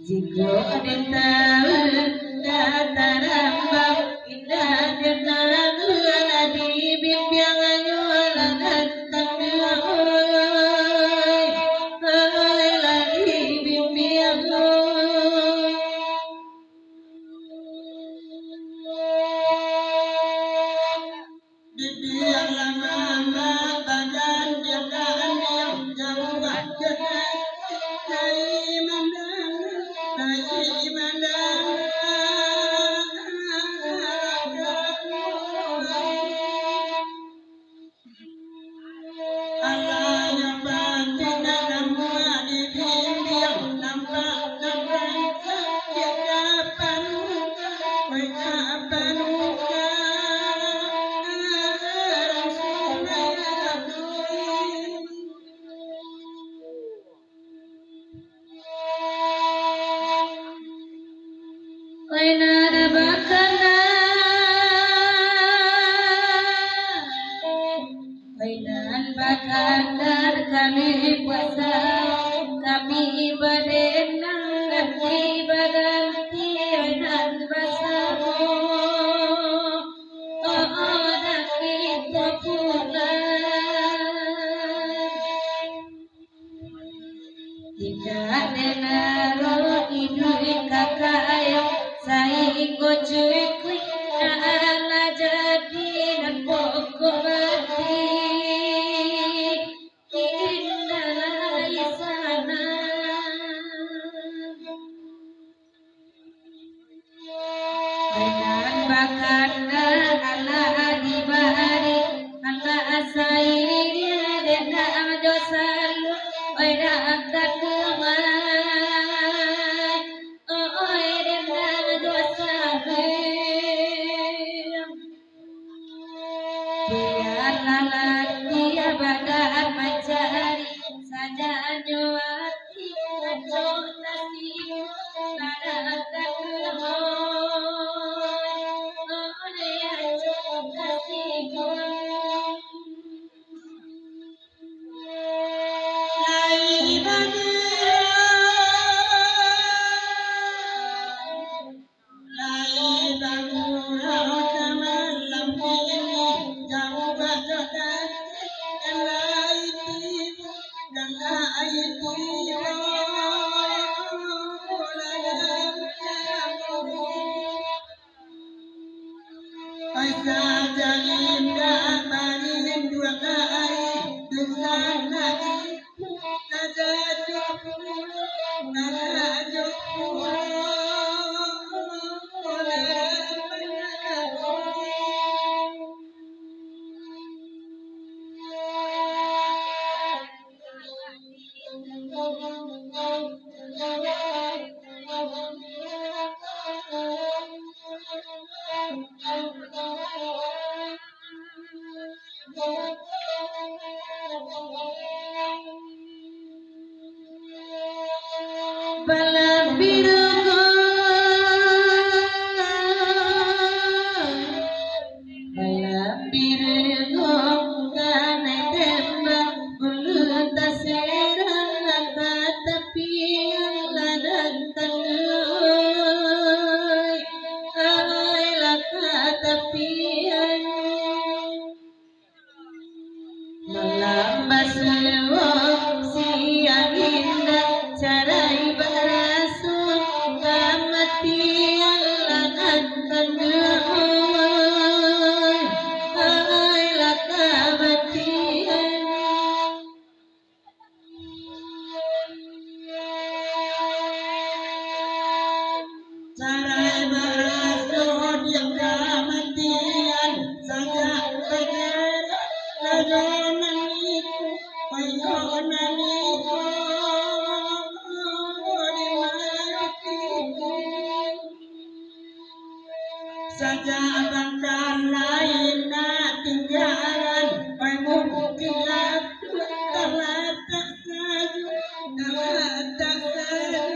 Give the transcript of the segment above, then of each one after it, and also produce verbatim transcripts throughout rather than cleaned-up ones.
Jikok ditaruih ka tarambang, indak ditaruih lah dibimbiang, hanyo lah datang dua, oi, oi, lah dibimbiang, oi. Didiang lamah badan dia ka andiang, jauah jalan lai mandanga, lai mandanga. Alah nyo pati nan namuah di dinding, nampak nan rancak, cek ka panuka, weh ka panuka, urang Sungai Abui. Oi nan bakana, oi nan bakana, kami puasa, kami badenang, ganti baganti, oi nan basamo, oh, oh, nan kito pulang. Indak dek naro iduik kakayo, sainggo cukuik, nan lah jadi nan pokok mati, indak lai sanang. Nan bakana alah dibari, alah sairiang dek nan jo salu, oi nan ka damai, oi dek nan jo salu. Bialah latih badan mancari, sajanyo ati acok tasingguang, ladangkan lemah oleh acok tasingguang. Lai baduo, lai bagurau samalam kini, jauah jo datang, lai tibo, lai tibo, dalam kamu. Asa jadi indak barinduang ai, dunsanak ibu, tajajo pulo, tajajo pulo, oleh pangaku. Balambiru ko, balambiru ko, kanai tembak, bulu taserang, lah ka tapian, ladangkan oi, oi, lah ka tapian. Malam basuo, siang indak, carai baraso, kamatian lah nan kanduang, hai, hai, lah kamatian. Carai baraso di kamatian, sajak tajarak rajo nan iko, rajo nan iko, di malam iko. Sajak bangkalai nak tinggalan, pai mungkin laput talatak sajo, talatak sajo.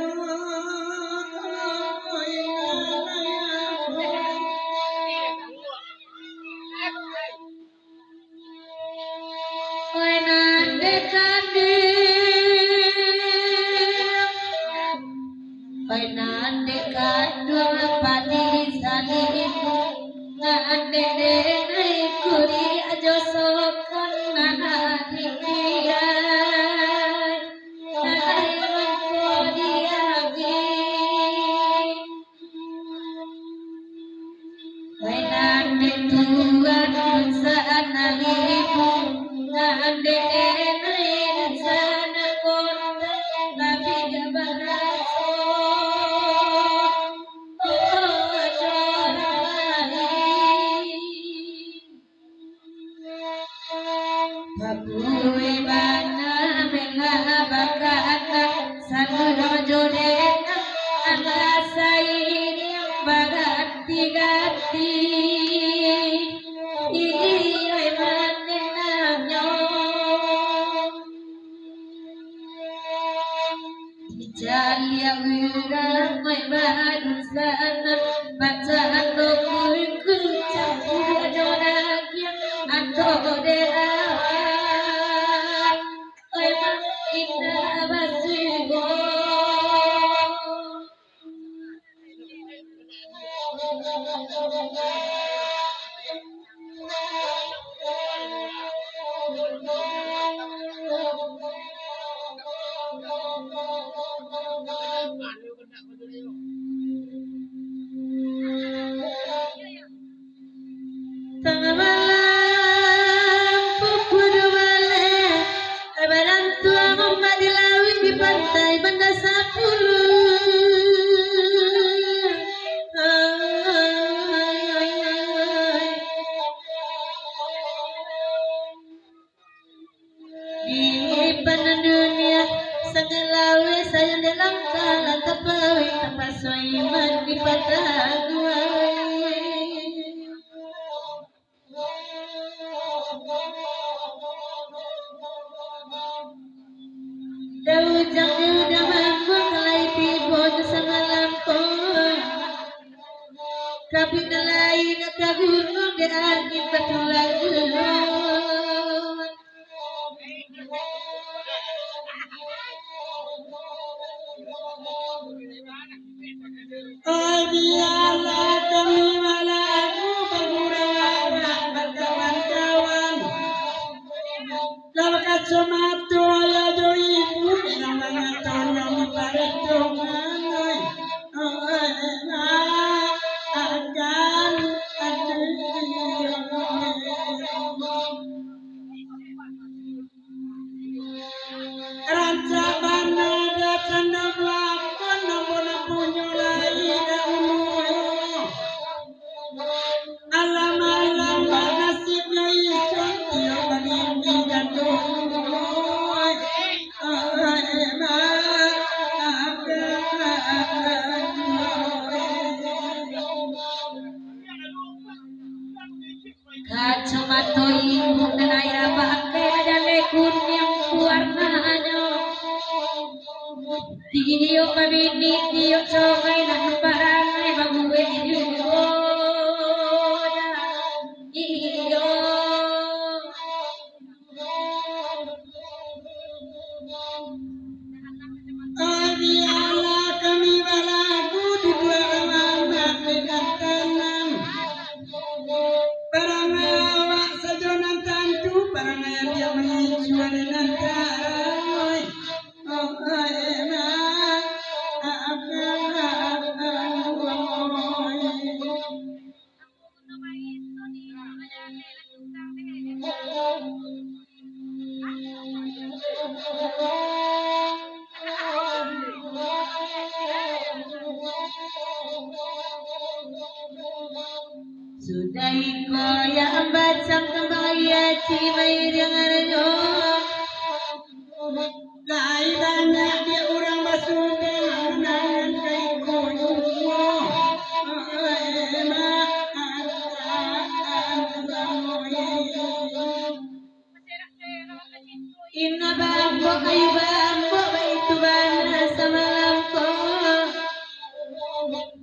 Oi nan dek kanduang. Pai nan dek kanduang padi salimu, nan dek denai kuliah jo sokon nan dikiai, nan mangko diagi. Pai nan dek tuan dunsanak ibu, nan dek denai dunsanak kota, tapi dak baraso. Oh, corai. Babuih bana manga bakana, saluruh jo denai, anak sairiang baganti-ganti. Iyo, manenangnyo. Dicaliak urang, oi, badunsanak, bacando kuku, campua jo dagiang, atau dek awak, oi, ma indak basuo. Tangah malam, pukua duo baleh, balantuang ombak di lauik, di pantai Banda Sapuluah. Di panan dunia, sangaik laweh sayang dek langkah, lah tapaweh, tapaso iman dipataguah. Dek ujan di udah mangkuang, lai tibo jo samalam ko. Kabik nan lain ka gunuang, dek angin batulang-tulang. Ai, bialah kami balagu bagurau-rau bakawan-kawan. Lah bakacomato ayah jo ibu, bilang banyak tolong diparetongan, oi. Oi, nah, akan, aduh. Rancak bana datang nan balakon, ambo nan punyo lai dahulu. Alam-alam nasibnyo isuak, iyo badiri gantung. Kacomato ibu nan ayah pakai, jaleh kuniang warnanyo. Tiok babini, tiok corai, nan parangai babuek juo. Iyo. Ari alah kami balagu, duduak anak dikatanan. Parangai awak sajo nan tantu, parangai adiak mangincu ado nan taruih. Oh, ai, mak, akang, akang, oi. Sudah iko, ya, bacang kambang aia, ci mairiang aranyo. Lai banyak dek urang basudang, nan ka iko juo. Indak baambok kayu baambok, baitu bana samalam ko.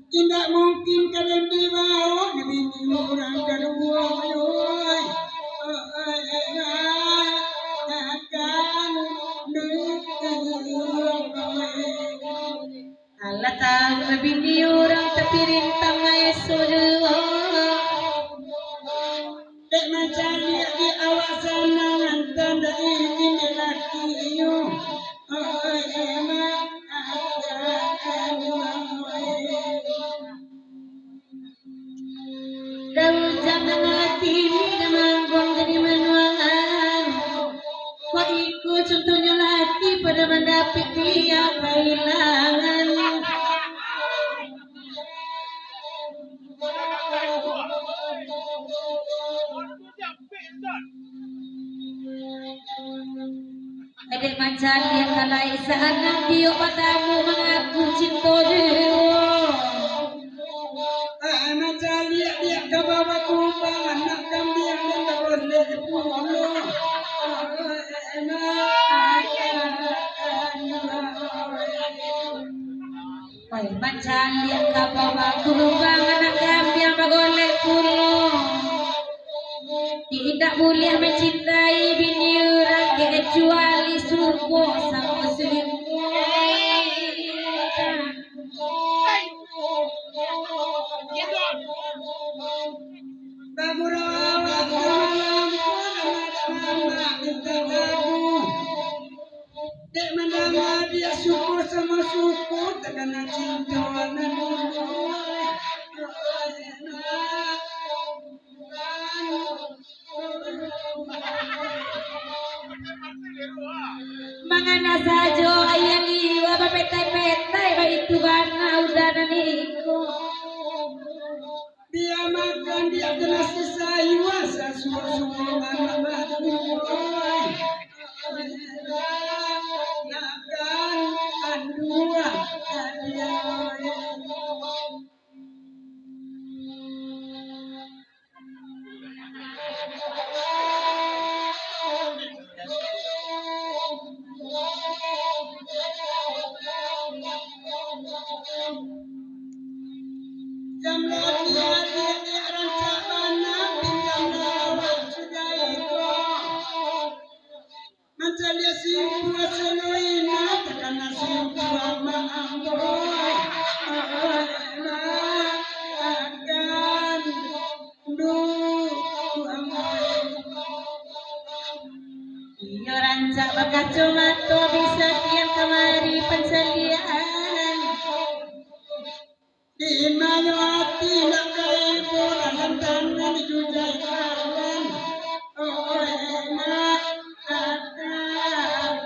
Indak mungkin ka den dibao, dibini urang kaduo, oi. Oi, oi, oi, akan duduak, oi. Lah tahu bini urang tapi rintang ai suruah. Dek mancaliak di awak sanang, antan dek izin dek laki iyo. Oi, emak, oi. Daun jangan laki ni, damangguang jadi manuangan. Kok iko contohnyo laki, pado mandapek pilihan kahilangan. Dek mancaliak kalai saanang diok batamu mangaku cinto jo. Ah, mancaliak diak ka bawah kubang, anak kambiang nan ka boleh pulo. Oi, mancaliak ka bawah kubang, anak kambiang bagolek pulo. Indak buliah mancintai bini urang, kecuali suko samo suko. Bagurau awak samalam, anak-anak minta lagu. Dek mandanga diak suko samo suko, takana cinto nan dulu. Mangana sajo ayah liwa bapetai-petai, baitu bana udah nan iko. Bia makan, bia kena sisayua, sasuo-suo anak batu, oi. Makan anduang hadiah, oi. Jam lagi-lagi rancak bana, pinjam lawan sudah iko. Mancaliak simpua saloina, takana simpua maanggo. Akan duang. Iyo rancak bakacomato, bisa kian kamari pancaliak. Di ma nyo ati nak ka ibo, dalam tangan jujai kawan. Oi, mak, akang.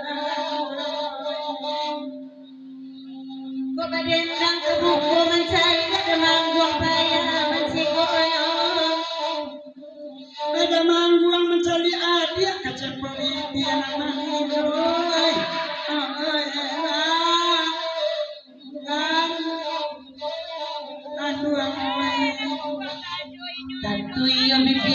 Kok badendang ka buko mancaliak, damangguang payah mancigok, yo. Damangguang mancaliak adiak, kacepo bibi anak mangido. Oi, mak. Tantu iyo bibi